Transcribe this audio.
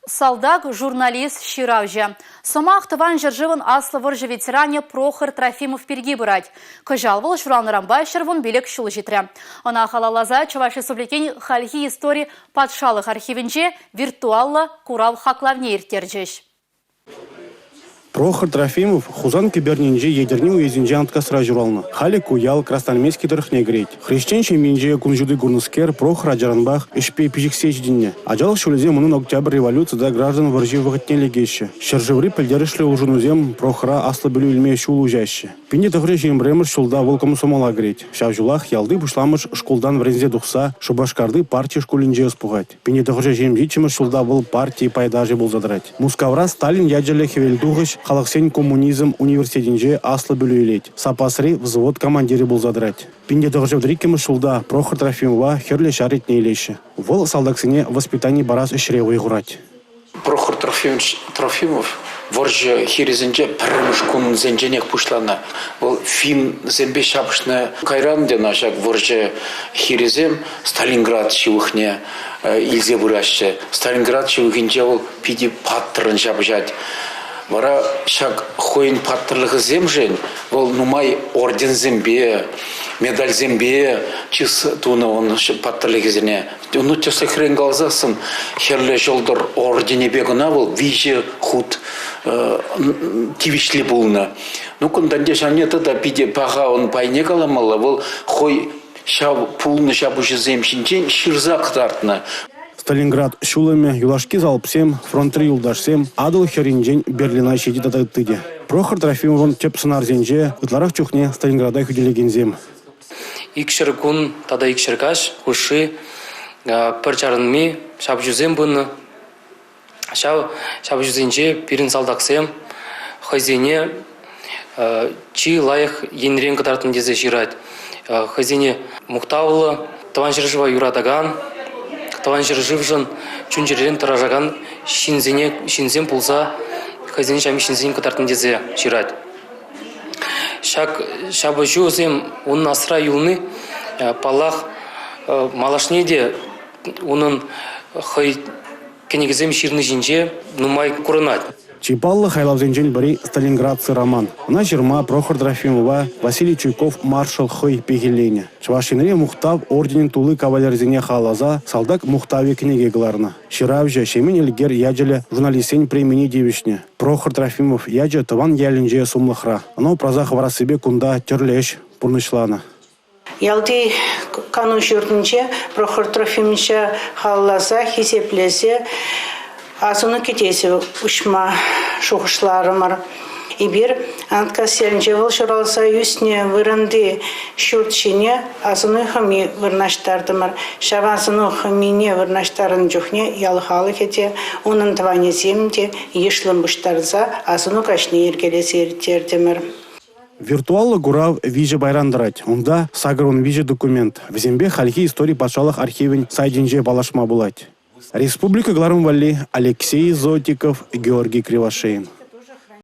Салтак, журналист, ҫыравҫӑ. Сӑмах Тӑван ҫӗршывӑн Аслӑ вӑрҫӑ ветеранӗ Прохор Трофимов пирки пырать. Кӑҫал вӑл ҫуралнӑранпа 115 ҫул ҫитрӗ. Ӑна халалласа Чӑваш Республикин хальхи истори патшалӑх архивӗнче виртуаллӑ курав хаклавне ирттерчӗҫ. Прохор Трофимов Хусан кӗпернинчи Етӗрне уесӗнчи Анткасра ҫуралнӑ. Халӗ ку ял Красноармейски тӑрӑхне кӗрет. Хресчен ҫемйинче кун ҫути курнӑскер Прохор ачаранпах ӗҫпе пиҫӗхсе ҫитӗннӗ. Ачалӑх ҫулӗсем унӑн Октябрь революци тата граждан вӑрҫи вӑхӑтне лекеҫҫӗ. Ҫӗршыври пӗлтерӗшлӗ улшӑнусем Прохора аслӑ пӗлӳ илме ҫул уҫаҫҫӗ. 1921 ҫулта вӑл комсомола кӗрет. Ҫав ҫулах ялти пуҫламӑш шкултан вӗренсе тухса Шупашкарти парти шкулӗнче ӑс пухать. 1927 ҫулта вӑл парти пайташӗ пулса тӑрать. Мускавра Сталин ячӗллӗ Хӗвелтухӑҫ халӑхсен коммунизм университетӗнче аслӑ пӗлӳ илет, саппасри взвод командирӗ пулса тӑрать. 1932 ҫулта Прохор Трофимова Хӗрлӗ Ҫар ретне илеҫҫӗ. Вӑл салтаксене воспитани парас ӗҫре вӑй хурать. Прохор Трофимович Трофимов вӑрҫӑ хирӗсенче пӗрремӗш кунсенченех пуҫланӑ. Вӑл финсемпе ҫапӑҫнӑ. Кайран ӗнтӗ ӑна ҫак вӑрҫӑ хирӗсем Сталинград ҫывӑхне илсе пыраҫҫӗ. Сталинград ҫывӑхӗнче вӑл питӗ паттӑррӑн ҫапӑҫать. Вара ҫак хӑйӗн паттӑрлӑхӗсемшӗн вӑл нумай орденсемпе, медальсемпе чыс тунӑ ун паттӑрлӑхӗсене. Ну, тӗслӗхрен каласассӑн, Хӗрлӗ Ҫӑлтӑр орденӗпе кӑна вӑл виҫӗ хут тивӗҫлӗ пулнӑ. Ну, кунтан те ҫавне тата питӗ паха ун пайне каламалла. Вӑл хӑй ҫав пулнӑ ҫапӑҫусем ҫинчен ҫырса кӑтартнӑ. Сталинград ҫулӑмӗ, юлашки залпсем, фронтри юлташсем, Атӑл хӗрринчен Берлина ҫити тата ытти те. Прохор Трофимовӑн тӗп сӑнарсенче ытларах чухне Сталинграда хӳтӗлекенсем. 200 кун тата 200 каҫ хушши пӗр чарӑнми ҫапӑҫусем пынӑ. Ҫав ҫапӑҫусенче пирӗн салтаксем хӑйсене чи лайӑх енрен кӑтартнӑ тесе ҫырать. Хӑйсене мухтавлӑ, Тӑван ҫӗршыва юратакан, Тӑван ҫӗршывшӑн чун-чӗререн тӑрӑшакан ҫынсене ҫынсем пулса хӑйсене ҫав ҫынсене кӑтартнӑ тесе ҫырать. Ҫак ҫапӑҫусем унӑн асра юлни, паллах, малашне те унӑн хӑй кӗнекесем ҫырни ҫинче нумай курӑнать. Чи паллӑ хайлавсенчен пӗри «Сталинградцы» роман. Ӑна ҫырма Прохор Трофимова Василий Чуйков маршал хӑй пехилленӗ. Чӑваш Енре Мухтав орденӗн тулли кавалерӗсене халалласа «Салтак мухтавӗ» кӗнеке кӑларнӑ. Ҫыравҫӑ Ҫемен Элкер ячӗллӗ журналистсен премине тивӗҫнӗ. Прохор Трофимов ячӗ тӑван ялӗнче сумлӑхра. Ӑна упраса хӑварассипе кунта тӗрлӗ ӗҫ пурнӑҫланӑ. Ялти кану ҫуртӗнче Прохор Трофимовича халалласа, хисеплесе асӑну кӗтесӗ уҫма шухӑшларӑмӑр. Эпир Анткас ялӗнче вӑл ҫуралса ӳснӗ вырӑнти ҫурт ҫине асӑну хӑми вырнаҫтартӑмӑр. Ҫав асӑну хӑмине вырнаҫтарнӑ чухне ял халӑхӗ те, унӑн тӑванӗсем те йышлӑн пуҫтарса асӑну каҫне йӗркелесе ирттертӗмӗр. Виртуаллӑ курав виҫӗ пайран тӑрать. Унта 83 документ. Вӗсемпе хальхи истори патшалӑх архивӗн сайтӗнче паллашма пулать. Республика кӑларӑм валли Алексей Зотиков, Георгий Кривошеин.